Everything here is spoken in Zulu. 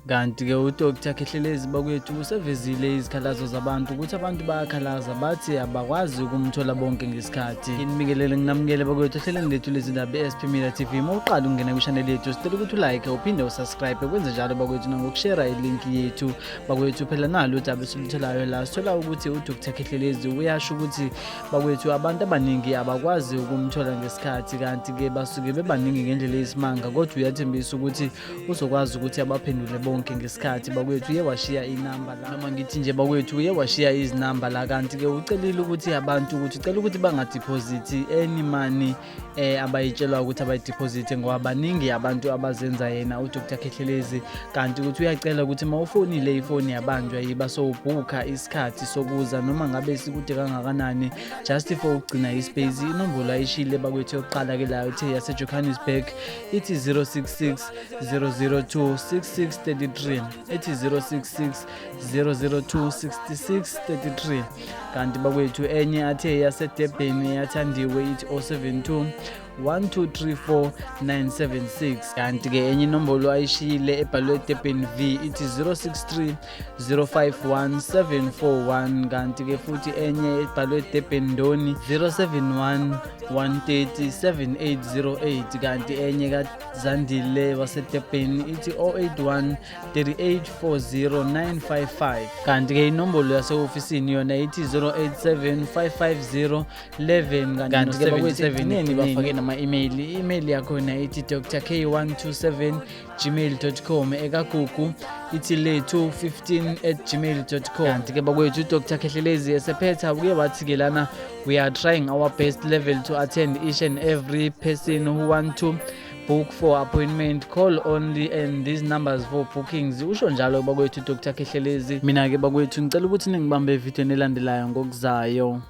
Kanti-ke uDr Khehlelezi bakwethu usevezile izikhalazo zabantu ukuthi abantu bayakhalaza bathi abakwazi ukumthola bonke ngesikhathi. Nginibingelele nginamukele bakwethu ohlelweni lethu lezindaba i-SP Media TV. Uma uqala ukungena kwishaneli yethu sicela ukuthi ulike uphinde usubscribe kwenze njalo bakwethu nangokushera ilinki yethu bakwethu. Phela nalo udaba esilutholayo la sithola ukuthi uDr Khehlelezi uyasho ukuthi bakwethu abantu abaningi abakwazi ukumthola ngesikhathi, kanti-ke basuke bebaningi ngendlela eyisimanga, kodwa uyathembisa ukuthi uzokwazi ukuthi abaphendule bonke ngesikhathi. Bakwethu uye washiya inamba la, noma ngithi nje bakwethu uye washiya izinamba la, kanti-ke ucelile ukuthi abantu ukuthi ucela ukuthi bangadiphozithi any money abayitshelwa ukuthi abayidiphozithe, ngoba baningi abantu abazenza yena uDr Khehlelezi. Kanti ukuthi uyacela ukuthi uma ufonile ifoni yabanjwa yiba sowubhukha isikhathi sokuza noma ngabe sikude kangakanani, just for ukugcina ispace. Inombolo ayishile bakwethu yokuqala ke layo ithe yaseJohannesburg ithi 066 002 6633, ithi 066 002 6633. Kanti bakwethu enye athe yaseDurban yathandiwe ithi 072 1234 976. Kanti-ke enye inombolo ayishiyile ebhalwe Durban V ithi 063 051 741. Kanti-ke futhi enye ebhalwe Durban Ndoni 071 130 7808. Kanti enye kaZandile waseDurban ithi 081 3840 955. Kanti-ke inombolo yase-ofisini yona ithi 087 550 11. Kanti-ke bakwethu ekugcineni bafake nama-email. I-email yakhona ithi drk127 gmail.com, ekaGugu ithi lethu15@gmail.com. Kanti-ke bakwethu uDr Khehlelezi esephetha uke wathi-ke lana, "We are trying our best level to attend each and every person who want to book for appointment. Call only and these numbers for bookings." Usho njalo bakwethu Dr Khehlelezi. Mina-ke bakwethu ngicela ukuthi ningibambe evidweni elandelayo ngokuzayo.